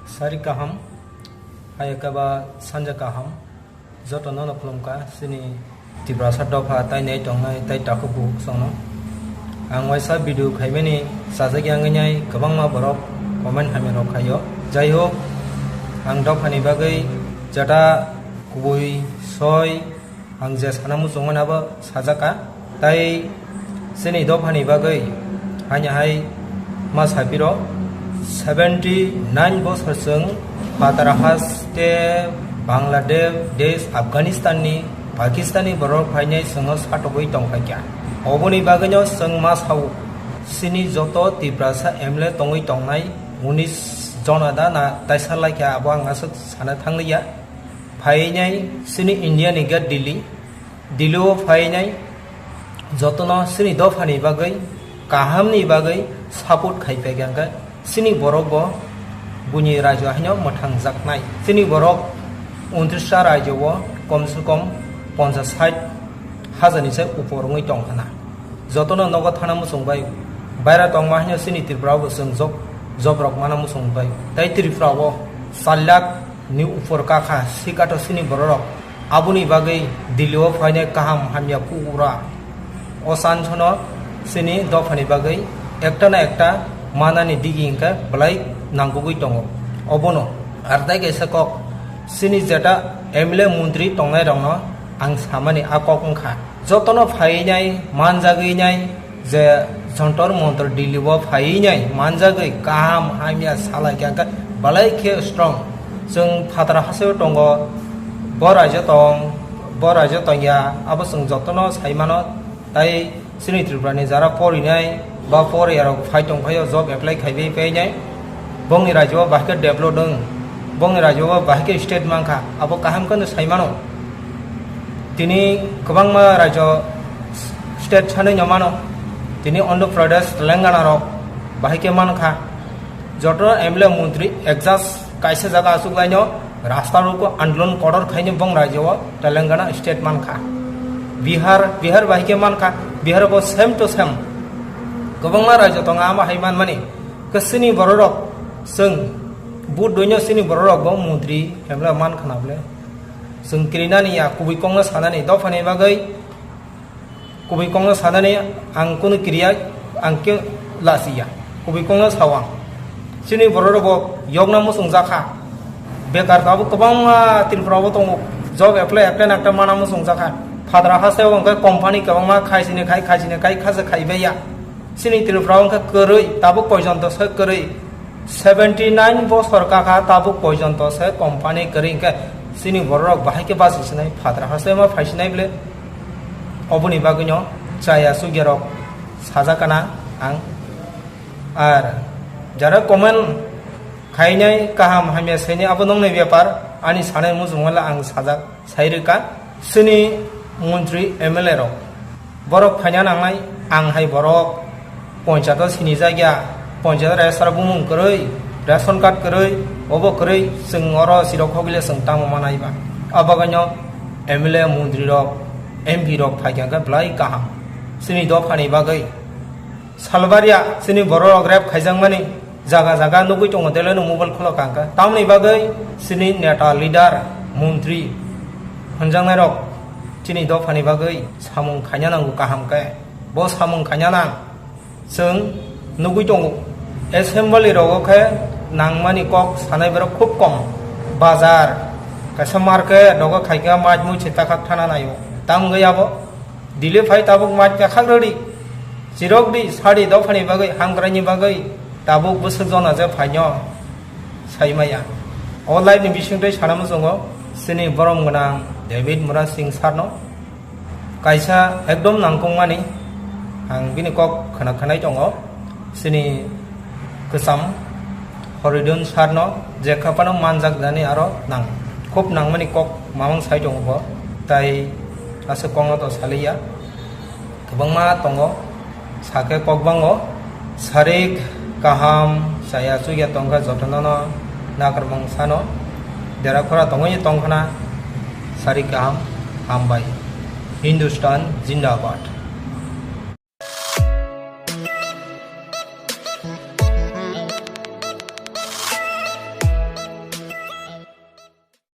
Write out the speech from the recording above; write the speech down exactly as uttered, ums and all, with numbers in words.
Sari kaham, hayakaba sanja kaham, joto nono khulumkha, chini Tiprasa dopha tai nai tongnai tai takhuk bukhuk songno. Ang waisa video khaimani sajak yang nai kwbangma borok comment hamya rok khaio. Jai hok, ang dophani bagwi jata kubui soi ang je sana muchungmani abo sajaka. Tai chini dophani bagwi haino hai ma sapiro seventy nine bosor chwng phatar haste Bangladesh, Afghanistan ni, Pakistan ni borok phainai chwngno satogwi tongkhaikha. Oboni bagwino chwng ma sao, chini joto Tiprasa M L A tongwi tongnai unis jona da na taisa laikha, abo ang aswk sana thangliya. Phainai chini India ni ga Delhi, Delhi o phainai jotono chini dophani bagwi, kahamni bagwi support khai phaikha, hwnkhe chini borok bo buini rajyo haino mwthangjaknai. Chini borok untris ta rajyo o kom se kom ponchas sait hajar ni sai upor wngwi tongkha na. Jotono nogo thana muchung bai, baira tongma haino chini Tripura o bo chwng job, job rok mana muchung bai. Tai Tripura o char lakh ni upor kakha, sikato chini bororok. Aboni bagwi Delhi o phainai kaham hamya kubura. O chance no chini dophani bagwi ekta na ekta manani digi hwnkhe belai nangkukgwi tongo. Obono ar tai kaisa kok, chini jeta M L A montri tongnai rokno ang samani a kok wngkha. Jotono phaiwi nai, manjagwi nai, je Jantar Mantar Delhi o phaiwi nai manjagwi kaham hamya salai khe, hwnkhe belai khe strong. Chwng phatar hasteo tongo, bo raijao tong, bo raijao tongya, abo chwng jotono sai mano. Tai chini Tripura ni jara porinai ba poriyarok phai tongphaio, job apply khaiwi painai. Bongni raijao bahai khe develop wng, bongni raijao bahai khe state mankha, abo kaham kheno sai mano. Tini kwbangma raijao state sanwi no mano, tini Andhra Pradesh, Telangana rok bahai khe mankha. Joto M L A montri adjust kaisa jaga achuk laino rasta rogo andolon kotor khaino bong raijao Telangana state mankha. Bihar, Bihar bahai khe mankha, Bihar bo same to same. Kwbangma raijao tongo ama hai manmani. Kwsini bororok chwng vote doino chini bororok bo montri M L A mankha na bole. Chwng kirinani ya, kubui kokno sanani dophani bagwi. Kubui kokno sanani ang kunu kiriya, ang khe lasiya. Kubui kokno sao ang. Chini bororok bo yokna muchungjakha. Bekar tabuk kwbangma Tripura o tongo. Job apply, apply nakta mana muchungjakha. Phatar hasteo hwnkhe company kwbangma khaisini khai, khaisini khai, khasa khaibai ya. Chini Tripura o hwnkhe kwrwi, tabuk porjonto se kwrwi. Seventy nine bosor kakha tabuk porjonto se company kwrwi hwnkhe chini bororok bahai khe bachai sinai, phatar hasteo ma phai sinai bole. Oboni bagwino chaya chukyarok sajak kana ang. Ar jara comment khainai, kaham hamya sainai, abo nokni bepar, ani sanai muchungmala ang sajak. Sai rwkha, chini montri M L A rok, borok phaina nangnai, ang hai borok ponchato sinijak ya, ponchato register bumung kwrwi, ration card kwrwi, obo kwrwi, chwng oro sirok hogile chwng tamo manai ba? Abo bagwino M L A, montri rok, M P rok phaikha khe belai kaham chini dophani bagwi. Salbaria chini bororok rape khaijakmani jaga jaga nugwi tongo, tele no mobile khulok kangkha. Tamoni bagwi chini neta, leader, montri hwnjaknai rok chini dophani bagwi samung khaina nango kaham khe. Bo samung khaina nang chwng nugwi tongo. Assembly rogo khe nangmani kok sanai borok khub kom. Bazar, kaisa market rogo khaikha mach mui se takhak thana naio. Tamgwi abo Delhi phai tabuk mach kakhak rwdi. Chirok di, sadi dophani bagwi, hamkraini bagwi tabuk bwswk jona je phaino sai maya. O live ni bisingtwi sana muchungo chini borom gwnang David Murad Singh sir no. Kaisa ekdom nangkukmani ang bini kok khna khnai tongo. Chini kwcham Horidon sir no je kha phano manjak jani aro nang. Khub nangmani kok mamang sai tongo bo. Tai aswk kokno to saliya. Kwbangma tongo, sakhe kok bango. Sarik kaham, chaya chukya tongkha jotono no nakarmung sano. Dera khora tongwi tongkhana, sarik kaham, hambai. Hindustan Zindabad.